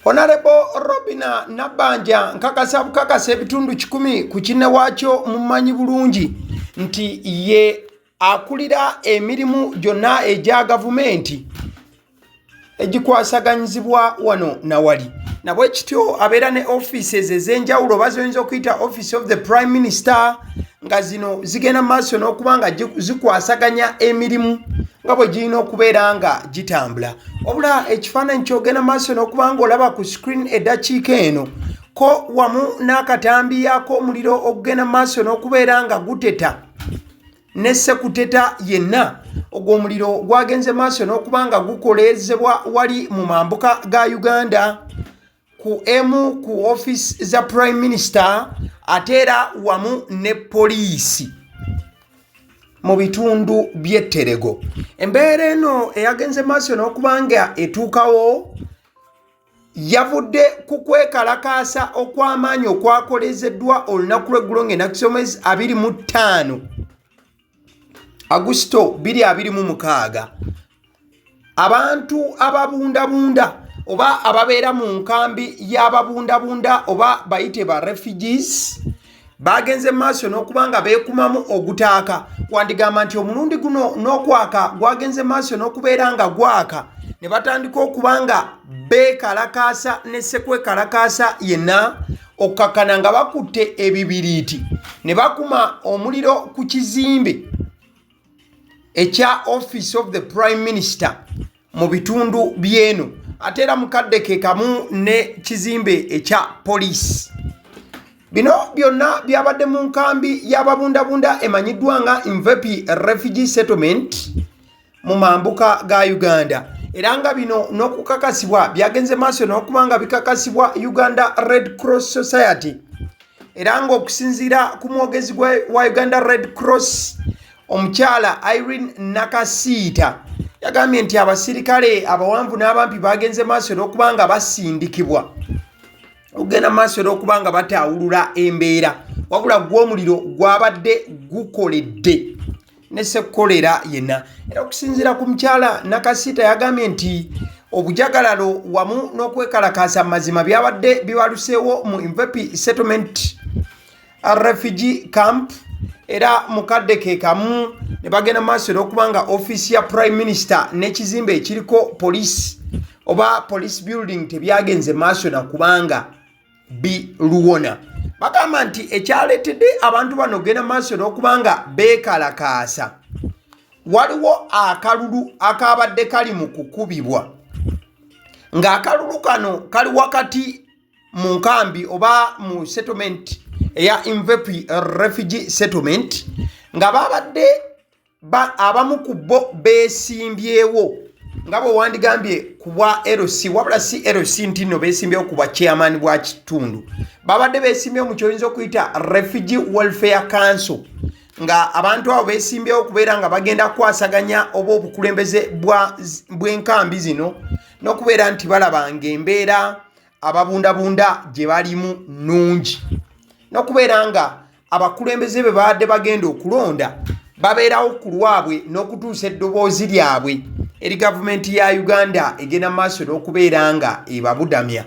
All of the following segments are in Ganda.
Honorable Robina Nabbanja, nkakasa bukakasa ebitundu 100 ku kinne waakyo mumanyi bulungi nti ye akulira emirimu gyonna egya gavumenti egikwasaganyizibwa wano nawali, nabwe kityo abeera ne offices ez'enjawulo oba zoyinza okuyita Office of the Prime Minister, nga zino zigenda maaso n'okuba nga zikwasaganya emirimu nga bwe girina okubeera nga gitambula. Wabula ekifaananyi kyogenda maaso n'okuba nga olaba ku screen eddakiika eno ko wamu n'akatambi ak'omuliro okugenda maaso n'okubeera nga guteta ne ssekuteta yenna, ogwo omuliro gwagenze maaso n'okuba nga gukoleezebwa wali mu mambuka ga Uganda ku emu ku office za Prime Minister, ate era wamu ne poliisi mu bitundu by'etterego. Embeera eno eyagenze maaso n'okuba nga etuukawo yavudde ku kwekalakaasa okw'amaanyi okwakolezeddwa olunaku lw'eggulo ng'ennaku z'omwezi 25 Agusito 2026. Abantu ababundabunda oba ababeera mu nkambi y'ababundabunda oba bayite ba refugees bagenze maaso n'okuba nga beekumamu ogutaaka. Wandigamba nti omulundi guno n'okwaka gwagenze maaso n'okubeera nga gwaka, ne batandika okuba nga beekalakaasa ne ssekwekalakaasa yenna, okkakkana nga bakutte ebibiriiti ne bakuma omuliro ku kizimbe ekya Office of the Prime Minister mu bitundu by'eno, ate era mukadde ke kamu ne kizimbe ekya poliisi. Bino byonna byabadde mu nkambi y'ababundabunda emanyiddwa nga Imvepi Refugee Settlement mu mambuka ga Uganda, era nga bino n'okukakasibwa byagenze maaso n'okuba nga bikakasibwa Uganda Red Cross Society. Era ng'okusinziira ku mwogezi wa Uganda Red Cross, omukyala Irene Nakasiita, yagambye nti abasirikale abawanvu n'abampi bagenze maaso n'okuba nga basindikibwa okugenda maaso n'okuba nga bataawulula embeera, wabula gw'omuliro gwabadde gukoledde ne ssekkolera yenna. Era okusinziira ku mukyala Nakasiita, yagambye nti obujagalalo wamu n'okwekalakaasa mazima byabadde bibaluseewo mu Imvepi Settlement Refugee Camp, era mukadde ke kamu ne bagenda maaso n'okuba nga ofiisi ya Prime Minister n'ekizimbe ekiriko poliisi oba police building tebyagenze maaso nakubanga biruwona. Bagamba nti ekyaleetedde abantu bano ogenda maaso n'okuba nga beekalakaasa, waliwo akalulu akabadde kali mu kukubibwa, ng'akalulu kano kali wakati mu nkambi oba mu settlement eya Imvepi Refugee Settlement, nga babadde abamu ku bo beesimbyewo nga bwe wandigambye ku bwa LC, wabula si LC nti nno beesimbyewo ku bwa chairman bwa kitundu. Babadde beesimbyewo mu kyoyinza okuyita Refugee Welfare Council, nga abantu abo beesimbyewo okubeera nga bagenda kukwasaganya oba obukulembeze bw'enkambi zino n'okubeera nti balaba ng'embeera ababundabunda gye balimu nnungi, n'okubeera nga abakulembeze be babadde bagenda okulonda babeerawo ku lwabwe n'okutuusa eddoboozi lyabwe eri gavumenti ya Uganda egenda maaso n'okubeera nga ebabudamya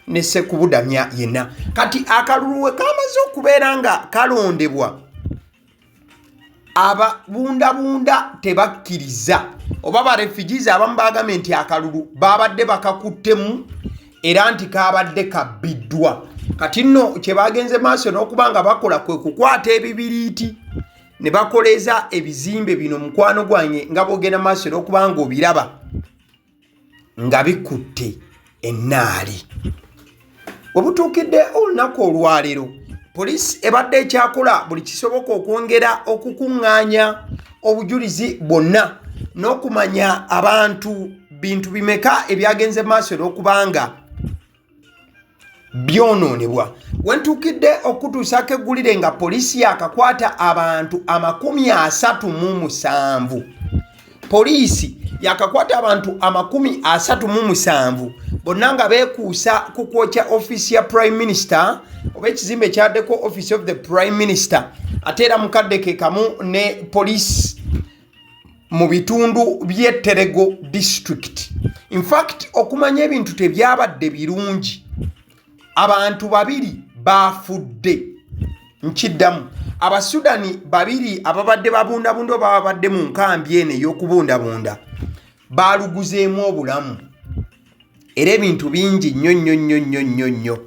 ne ssekubudamya yenna. Kati akalulu we kamaze okubeera nga kalondebwa, ababundabunda tebakkiriza, oba ba refugees abamu bagambye nti akalulu babadde bakakuttemu era nti kabadde kabbiddwa. Kati nno kye bagenze maaso n'okuba nga bakola kwe kukwata ebibiriiti ne bakoleeza ebizimbe bino, mukwano gwange, nga bwogenda maaso n'okuba nga obiraba nga bikutte ennaali. We butuukidde olunaku olwaleero, poliisi ebadde ekyakola buli kisoboka okwongera okukuŋŋaanya obujulizi bwonna n'okumanya abantu bintu bimeka ebyagenze maaso n'okuba nga byonoonebwa. Wentuukidde okutuusaako eggulire nga poliisi yakakwata abantu 37. Poliisi yakakwata abantu 37 bonna nga beekuusa ku kwokya ofiisi ya Prime Minister oba ekizimbe ekyaddeko Office of the Prime Minister, ate era mukadde ke kamu ne poliisi. Mu bitundu by'e Terego District. Infact, okumanya ebintu tebyabadde birungi, abantu babiri baafudde. Nkiddamu, Abasudani babiri ababadde babundabunda oba babadde mu nkambi eno ey'okubundabunda baaluguzeemu obulamu, era ebintu bingi nnyo nnyo nnyo nnyo nnyo nnyo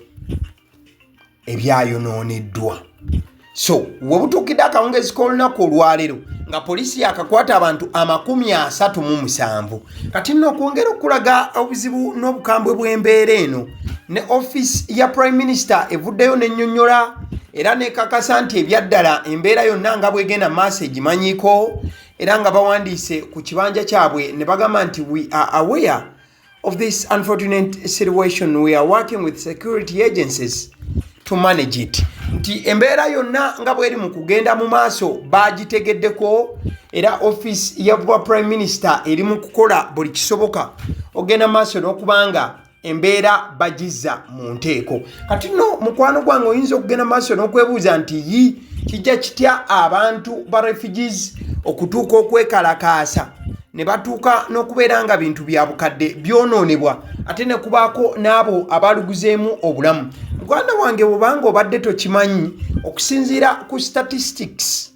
ebyayonooneddwa. So we butuukidde akawungezi k'olunaku olwaleero nga poliisi yakakwata abantu 37. Kati nno okwongera okulaga obuzibu n'obukambwe bw'embeera eno, ne ofiisi ya Prime Minister evuddeyo n'ennyonnyola era nekakasa nti ebyaddala embeera yonna nga bwegenda maaso egimanyiiko, era nga bawandiise ku kibanja kyabwe ne bagamba nti, "We are aware of this unfortunate situation. We are working with security agencies to manage it," nti embeera yonna nga bweri mu kugenda mu maaso bagitegeddeko, era ofiisi ya bwa Prime Minister eri mu kukola buli kisoboka ogenda maaso n'okubanga embeera bagizza mu nteeko. Kati nno, mukwano gwange, oyinza okugenda maaso n'okwebuuza nti yi kijja kitya abantu ba refugees okutuuka okwekalakaasa ne batuuka n'okubeera nga bintu bya bukadde byonoonebwa, ate ne kubaako n'abo abaluguzeemu obulamu? Muganda wange, bwobanga obadde tokimanyi, okusinziira ku statistics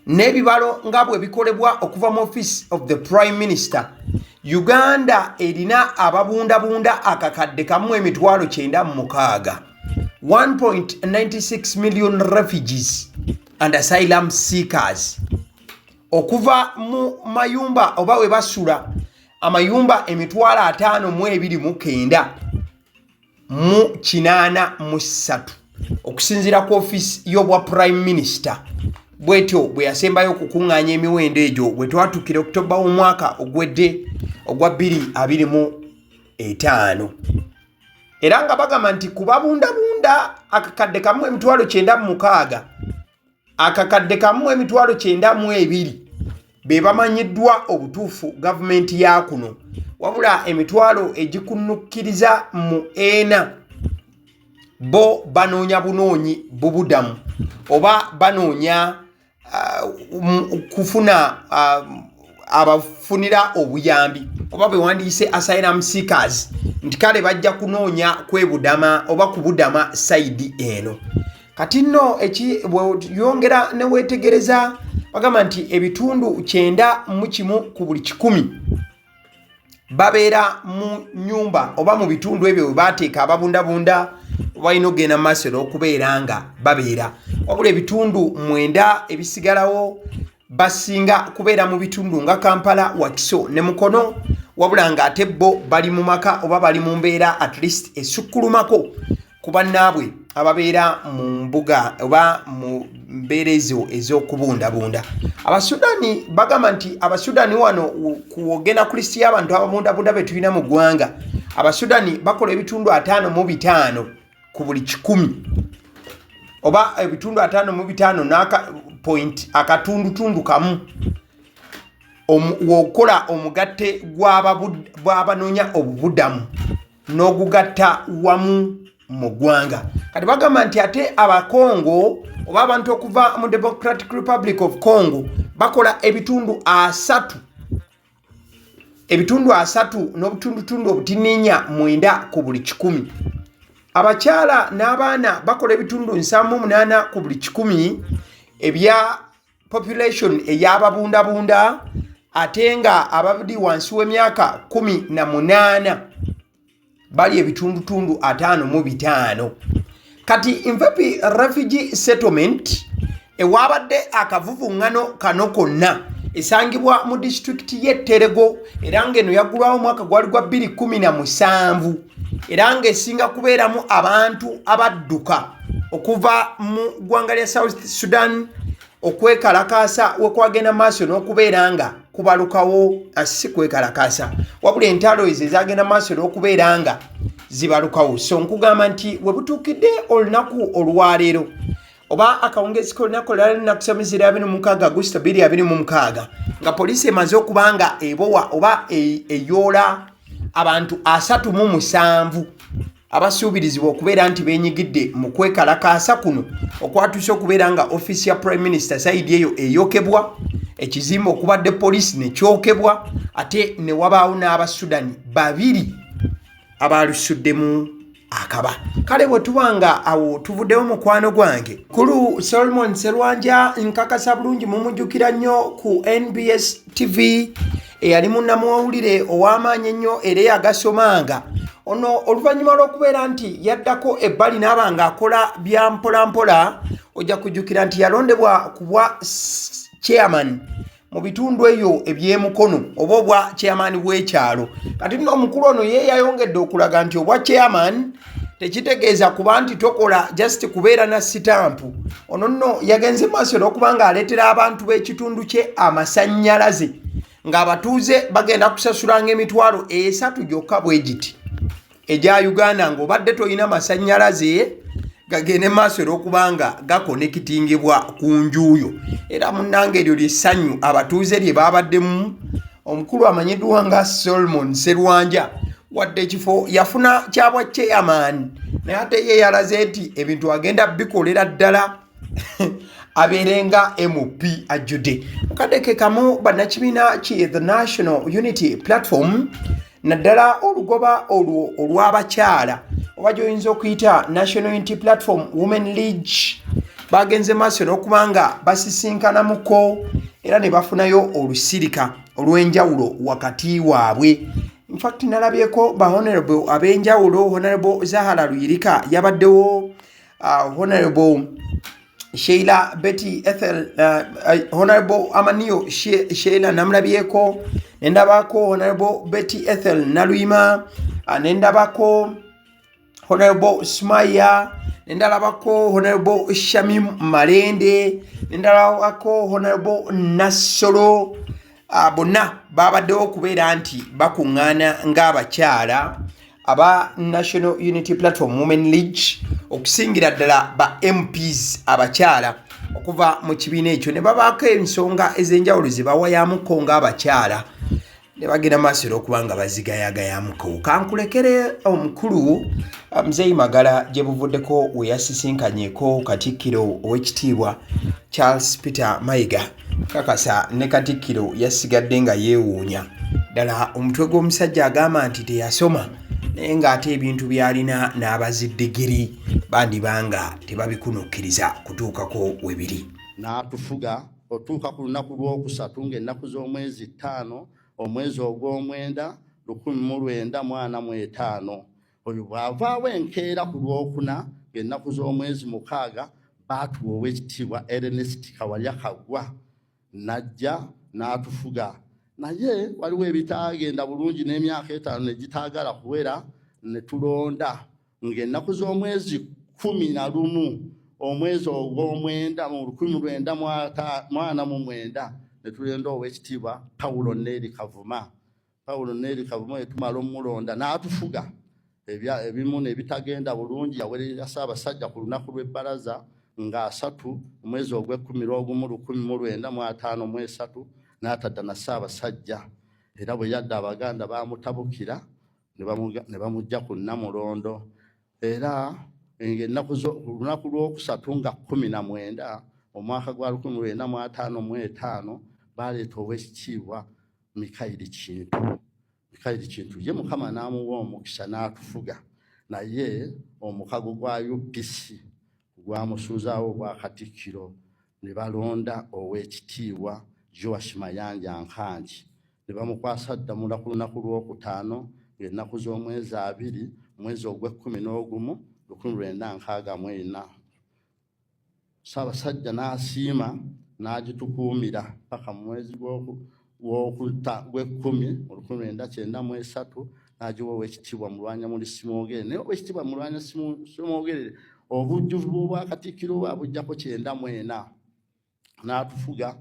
n'ebibalo nga bwe bikolebwa okuva mu Office of the Prime Minister, Uganda erina ababundabunda 1,906,000, 1.96 million refugees and asylum seekers, okuva mu mayumba oba we basula amayumba 52,983, okusinziira ku ofiisi y'obwa Prime Minister. Bwetyo bwe yasembayo okukuŋŋaanya emiwendo egyo bwe twatuukira Okutoba w'omwaka ogwedde ogwa 2025, era nga bagamba nti kubabundabunda 1,906,000, 1,902,000 be bamanyiddwa obutuufu gavumenti ya kuno, wabula emitwalo egikunukkiriza mu ena bo banoonya bunoonyi bubudamu oba banoonya kufuna abafunira obuyambi, oba bwe wandiise asylum seekers, nti kale bajja kunoonya kwebudama oba kubudama side eno. Kati nno bweyongera neweetegereza, bagamba nti ebitundu 91 ku buli 100 babeera mu nyumba oba mu bitundu ebyo we bateeka ababundabunda balina okugenda mu maaso n'okubeera nga babeera, wabula ebitundu 9 ebisigalawo basinga kubeera mu bitundu nga Kampala, Wakiso ne Mukono, wabula ng'ate bo bali mu maka oba bali mu mbeera at least esukkulumako ku bannaabwe ababeera mu mbuga oba mu mbeera ezo ez'okubundabunda. Abasudani bagamba nti Abasudani wano kuwogenda ku lisiti y'abantu ababundabunda be tulina mu ggwanga, Abasudani bakola ebitundu 55 ku buli 100, oba ebitundu 55 n'aka point akatundutundu kamu wokola omugatte gw'abanoonya obubudamu n'ogugatta wamu mu ggwanga. Kati bagamba nti ate Abakongo oba abantu okuva mu Democratic Republic of Congo bakola ebitundu 30, ebitundu 30 n'obutundutundu obutininya 9 ku buli 100. Abakyala n'abaana bakola ebitundu 78 ku buli 100 ebya population ey'ababundabunda, ate nga abali wansi w'emyaka 18 bali ebitundutundu 55. Kati Imvepi Refugee Settlement ewabadde akavuvuŋŋano kano konna esangibwa mu disitulikiti y'e Terego, era ng'eno yaggulwawo omwaka gwali gwa 2017, era ng'esinga kubeeramu abantu abadduka okuva mu ggwanga lya South Sudan okwekalakaasa wekwagenda maaso n'okubeera nga kubalukawo, si kwekalakaasa, wabula entalo ezo ezagenda maaso n'okubeera nga zibalukawo. So nkugamba nti we butuukidde olunaku olwaleero oba akawungezi k'olunaku olwaleero, nakusomezera 26 Agusto 2026, nga poliisi emaze okuba nga ebowa oba eyoola abantu 37 abasuubirizibwa okubeera nti benyigidde mu kwekalakaasa kuno okwatuuse okubeera nga ofiisi ya Prime Minister side eyo eyokebwa, Ekizimbe okubadde poliisi ne kyokebwa, ate ne wabaawo n'Abasudani babiri abaalusuddemu akaba. Kale bwe tuba nga awo tuvuddewo, mukwano gwange kulu Solomon Serwanja, nkakasa bulungi mumujjukira nnyo ku NBS TV, eyali munnamawulire ow'amaanyi ennyo era eyagasomanga. Ono oluvannyuma lw'okubeera nti yaddako ebbali n'aba ng'akola bya mpolampola, ojja kujjukira nti yalondebwa ku bwa chairman mu bitundu eyo eby'emukono oba obwa chairman w'ekyalo. Kati nno omukulu ono ye yayongedde okulaga nti obwa chairman tekitegeeza kuba nti tokola, just kubeera na sitampu. Ono nno yagenze maaso n'okuba ng'aleetera abantu b'ekitundu kye amasannyalaze, ng'abatuuze bagenda kusasulanga 30,000 gyokka bwe giti egya Uganda, ng'obadde tolina masannyalaze gagende maaso era okuba nga gakonekitingibwa ku njuuyo. Era munnange, eryo lyessanyu abatuuze lye babaddemu. Omukulu amanyiddwa nga Solomon Serwanja, wadde ekifo yafuna kyabwa chairman, naye ate ye yalaze nti ebintu agenda bikolera ddala abeere nga MP ajjudde. Mukadde ke kamu, bannakibiina ki The National Unity Platform, naddala olugoba olwo olw'abakyala oba gyoyinza okuyita National Unity Platform Women League, bagenze maaso n'okuba nga basisinkanamuko era ne bafunayo olusirika olw'enjawulo wakati waabwe. Infact nalabyeko ba honorable ab'enjawulo. Honorable Zahara Luyirika yabaddewo, Honorable Sheila Betty Ethel, Honorable Amaniyo Sheila namulabyeko, nendabako Honorable Betty Ethel Naluyima, nendabako Honorable Sumaya, nendalabako Honorable Shamim Malende, nendalabako Honorable Nassolo. Bonna babaddewo okubeera nti bakuŋŋaana ng'abakyala aba National Unity Platform Women League, okusingira ddala ba MPs abakyala okuva mu kibiina ekyo, ne babaako ensonga ez'enjawulo ze bawayamuko ng'abakyala ne bagenda maaso era okuba nga bazigayagayamuko. Kankulekere omukulu Muzeeyi Magala, gye buvuddeko we yasisinkanyeko Katikkiro Owekitiibwa Charles Peter Mayiga. Kakasa ne Katikkiro yasigadde nga yeewuunya ddala omutwe gw'omusajja agamba nti teyasoma, naye ng'ate ebintu by'alina n'abazidigiri bandibanga tebabikunukkiriza kutuukako we biri. N'atufuga otuuka ku lunaku lwokusatu, ng'ennaku z'omwezi 5, omwezi ogw'omwenda, 1945. Oyo bw'avaawo enkeera ku lwokuna, ng'ennaku z'omwezi 6, baatuwa Owekitiibwa Ernest Kawalya Kaggwa, n'ajja n'atufuga. Naye waliwo ebitaagenda bulungi, n'emyaka 5 ne gitaagala kuwera, ne tulonda ng'ennaku z'omwezi 11, omwezi ogw'omwenda, mu 1949, ne tulonda Owekitiibwa Pawulo Neeri Kavuma. Pawulo Neeri Kavuma etumala omulonda n'atufuga, ebimu ne bitagenda bulungi. Yaweerera Ssaabasajja ku lunaku lw'ebbalaza nga 30 omwezi ogw'e-11, 1953, n'atadda na Ssaabasajja. Era bwe yadda, Abaganda baamutabukira ne bamugja ku Nnamulondo. Era ng'ennaku olunaku lwokusatu nga 19, omwaka gwa 1955, baleeta Owekitiibwa Mikayiri Kintu. Mikayiri Kintu ye Mukama n'amuwa omukisa n'atufuga, naye omukago gwa UPC gwamusuuzaawo obwa Katikkiro, ne balonda Oweekitiibwa Joash Mayanja Nkangi, ne bamukwasa ddamula ku lunaku lwokutaano, ng'ennaku z'omwezi 20, mwezi ogw'e-11, 1964. Ssaabasajja n'asiima n'agitukuumira paka mu mwezi gw'ekkumi mu 1993, n'agiwa Owekitiibwa Mulwanyamuli Simwogerere. Naye Owekitiibwa Mulwanya Simwogerere obujjuvu bw'obwakatikkiro bwe abuggyako 94, n'atufuga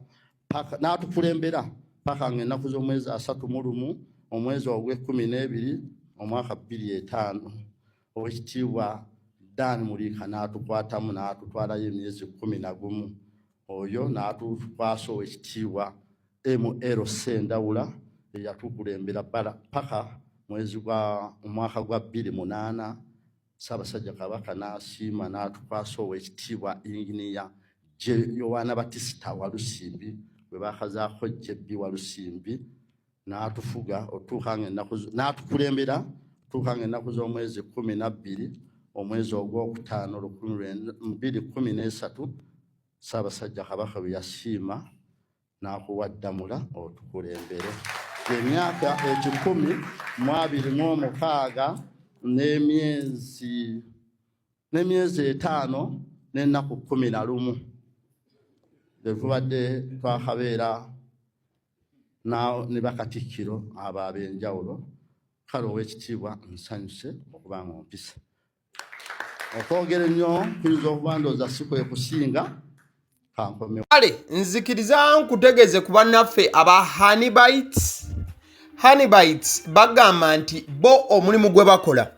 paka n'atukulembera paka ng'ennaku z'omwezi 31, omwezi ogw'e-12, omwaka 2005, Owekitiibwa Dan Muliika n'atukwatamu n'atutwalayo emyezi 11. Oyo n'atukwasa Owekitiibwa MLC Ndawula, eyatukulembera paka mwezi gwa omwaka gwa 2008. Ssaabasajja Kabaka n'asiima n'atukwasa Owekitiibwa Inginiya J Yowaana Batisita Walusimbi. gwe bakazaako JB Walusimbi n'atufuga otuuka nga ennaku n'atukulembera otuuka nga ennaku z'omwezi 12 omwezi ogwokutaano 2013 Ssaabasajja Kabaka bwe yasiima n'akuwa Ddamula otukulembere emyaka 126 n'emyezi 5 n'ennaku 11 tubadde twakabeera ne bakatikkiro abo ab'enjawulo. Kale ow'ekitiibwa, nsanyuse okuba nga ompisa. Okwogera ennyo kuyinza okuba ndowooza si kwe kusinga. Kankomewo. Kale nzikiriza nkutegeeze ku bannaffe aba Honeybites. Honeybites bagamba nti bo omulimu gwe bakola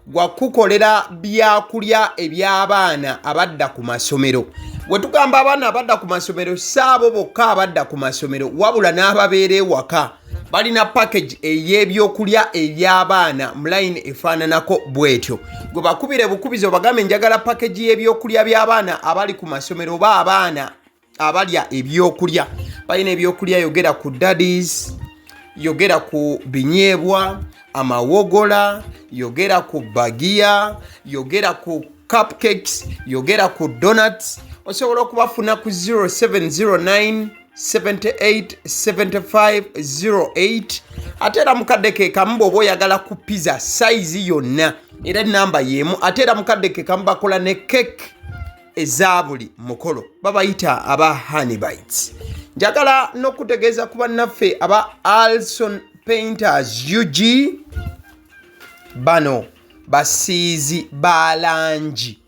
gwa kukukolera byakulya eby'abaana abadda ku masomero. Bwe tugamba abaana abadda ku masomero, si abo bokka abadda ku masomero, wabula n'ababeera ewaka. Balina package ey'ebyokulya eby'abaana mu layini efaananako bw'etyo. Gwe bakubire bukubizi obagambe njagala package y'ebyokulya by'abaana abali ku masomero oba abaana abalya ebyokulya. Balina ebyokulya, yogera ku daddies, yogera ku binyeebwa, amawogola, yogera ku bagiya, yogera ku cupcakes, yogera ku donuts. Osobola okubafuna ku 0709 78 75 08. Ate era mukadde ke kamu bw'oba oyagala ku pizza sayizi yonna, era enamba y'emu. Ate era mukadde ke kamu bakola ne cake eza buli mukolo, babayita aba Honeybites. Njagala n'okutegeeza ku bannaffe aba Alson Painters UG. Bano basiizi ba langi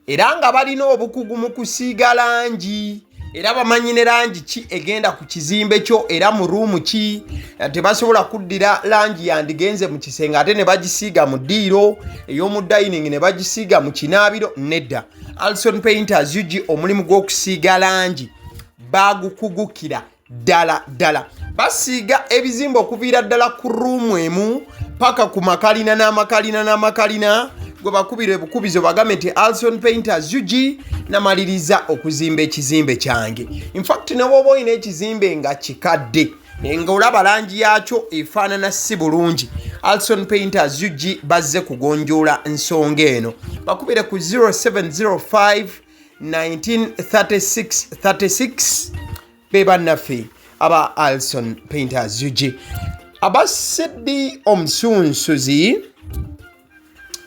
era nga balina obukugu mu kusiiga langi, era bamanyi ne langi ki egenda ku kizimbe kyo era mu ruumu ki. Tebasobola kuddira langi yandigenze mu kisenge ate ne bagisiiga mu ddiiro ey'omu dining, ne bagisiiga mu kinaabiro. Nedda, Alson Painters UG omulimu gw'okusiiga langi bagukugukira ddala ddala. Basiiga ebizimbe okuviira ddala ku ruumu emu paka ku makalina n'amakalina n'amakalina. Gwe bakubira ebukubizo bagambe nti Alson Painters UG namaliriza okuzimba ekizimbe kyange. Infact ne bw'oba olina ekizimbe nga kikadde nga olaba langi yakyo efaanana si bulungi, Alson Painters UG bazze kugonjoola nsonga eno. Bakubire ku 0705 1936 36. Be bannaffe aba Alson Painters UG. Aba CD omusunsuzi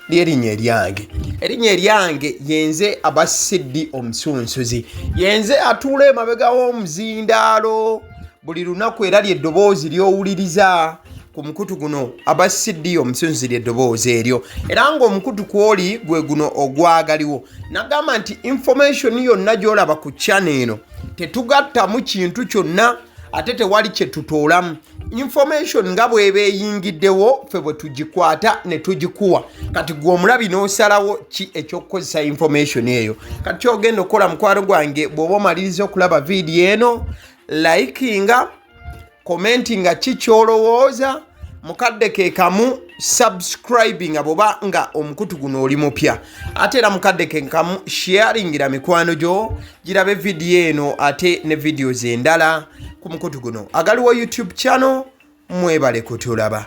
lyerinnya eryange, erinnya eryange yenze aba CD omusunsuzi, yenze atuula emabega w'omuzindaalo buli lunaku, era lyeddoboozi ly'owuliriza ku mukutu guno. Aba CD omusunsuzi lyeddoboozi eryo, era ng'omukutu kwoli gwe guno ogwagaliwo. Nagamba nti information yonna gy'olaba ku channel eno tetugattamu kintu kyonna, ate tewali kye tutoolamu. Information nga bw'eba eyingiddewo, ffe bwe tugikwata ne tugikuwa. Kati gwe omulabi n'osalawo ki ekyokukozesa information eyo. Kati kyogenda okukola, mukwano gwange, bw'oba omaliriza okulaba vidiyo eno, likinga, commentinga ki ky'olowooza, mukadde ke kamu subscribinga bw'oba nga omukutu guno oli mupya. Ate era mukadde ke kamu sharingira mikwano gyo girabe vidiyo eno ate ne videos endala ku mukutu guno agaliwo YouTube channel. Mwebale kutulaba.